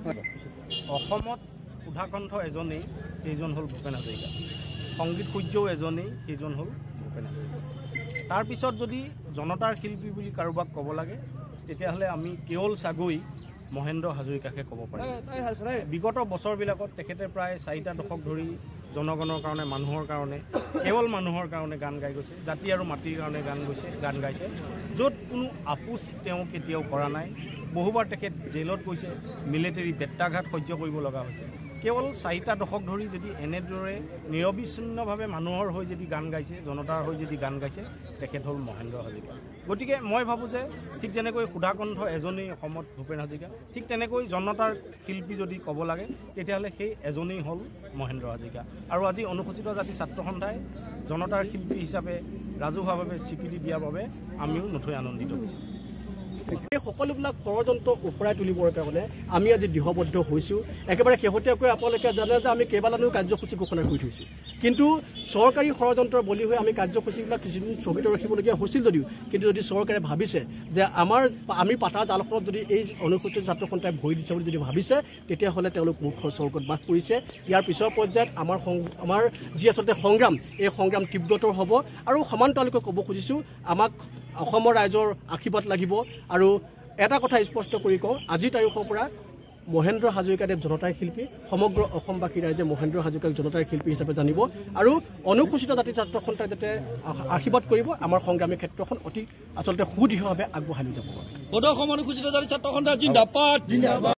অসমত সুধাকণ্ঠ এজনেই, সেইজন হ'ল ভূপেন হাজৰিকা। সংগীত সূৰ্যও এজনেই, সেইজন হ'ল ভূপেন হাজৰিকা। তাৰপিছত যদি জনতাৰ শিল্পী বুলি কাৰোবাক ক'ব লাগে, তেতিয়াহ'লে আমি কেৱল চাগৈ মহেন্দ্ৰ হাজৰিকাকে ক'ব পাৰিম। বিগত বছৰবিলাকত তেখেতে প্ৰায় 4টা দশক ধৰি জনগণৰ কাৰণে, মানুহৰ কাৰণে, কেৱল মানুহৰ কাৰণে গান গাই গৈছে, জাতি আৰু মাটিৰ কাৰণে গান গাইছে, য'ত কোনো আপোচ তেওঁ কেতিয়াও কৰা নাই। বহুবাৰ তেখেত জেলত গৈছে, মিলিটেৰী বেত্ৰাঘাত সহ্য কৰিব লগা হৈছে। কেৱল 4টা দশক ধৰি যদি এনেদৰে নিৰবিচ্ছিন্নভাৱে মানুহৰ হৈ যদি গান গাইছে, জনতাৰ হৈ যদি গান গাইছে, তেখেত হ'ল মহেন্দ্ৰ হাজৰিকা। গতিকে মই ভাবোঁ যে ঠিক যেনেকৈ সুধাকণ্ঠ এজনেই অসমত ভূপেন হাজৰিকা, ঠিক তেনেকৈ জনতাৰ শিল্পী যদি ক'ব লাগে, তেতিয়াহ'লে সেই এজনেই হ'ল মহেন্দ্ৰ হাজৰিকা। আৰু আজি অনুসূচিত জাতি ছাত্ৰ সন্থাই জনতাৰ শিল্পী হিচাপে ৰাজহুৱাভাৱে স্বীকৃতি দিয়াৰ বাবে আমিও নথৈ আনন্দিত হৈছোঁ। এই সকলোবিলাক ষড়যন্ত্ৰ ওফৰাই তুলিবৰ কাৰণে আমি আজি দৃঢ়বদ্ধ হৈছোঁ। একেবাৰে শেহতীয়াকৈ আপোনালোকে জানে যে আমি কেইবালানিও কাৰ্যসূচী ঘোষণা কৰি থৈছোঁ, কিন্তু চৰকাৰী ষড়যন্ত্ৰৰ বলি হৈ আমি কাৰ্যসূচীবিলাক কিছুদিন স্থগিত ৰাখিবলগীয়া হৈছিল যদিও, কিন্তু যদি চৰকাৰে ভাবিছে যে আমি পাতা জালখনত যদি এই অনুসূচিত ছাত্ৰ সন্থাই ভৰি দিছে বুলি যদি ভাবিছে, তেতিয়াহ'লে তেওঁলোক মূৰ্খৰ স্বৰ্গত বাস কৰিছে। ইয়াৰ পিছৰ পৰ্যায়ত আমাৰ যি আচলতে সংগ্ৰাম, এই সংগ্ৰাম তীব্ৰতৰ হ'ব। আৰু সমান্তৰালকৈ ক'ব খুজিছোঁ, আমাক অসমৰ ৰাইজৰ আশীৰ্বাদ লাগিব। আৰু এটা কথা স্পষ্ট কৰি কওঁ, আজিৰ তাৰিখৰ পৰা মহেন্দ্ৰ হাজৰিকাদেৱ জনতাৰ শিল্পী, সমগ্ৰ অসমবাসী ৰাইজে মহেন্দ্ৰ হাজৰিকাক জনতাৰ শিল্পী হিচাপে জানিব আৰু অনুসূচিত জাতি ছাত্ৰ সন্থাই যাতে আশীৰ্বাদ কৰিব, আমাৰ সংগ্ৰামী ক্ষেত্ৰখন অতি আচলতে সুদৃঢ়ভাৱে আগবঢ়াই লৈ যাব। অসম অনুসূচিত জাতি ছাত্ৰ সন্থা জিন্দাবাদ।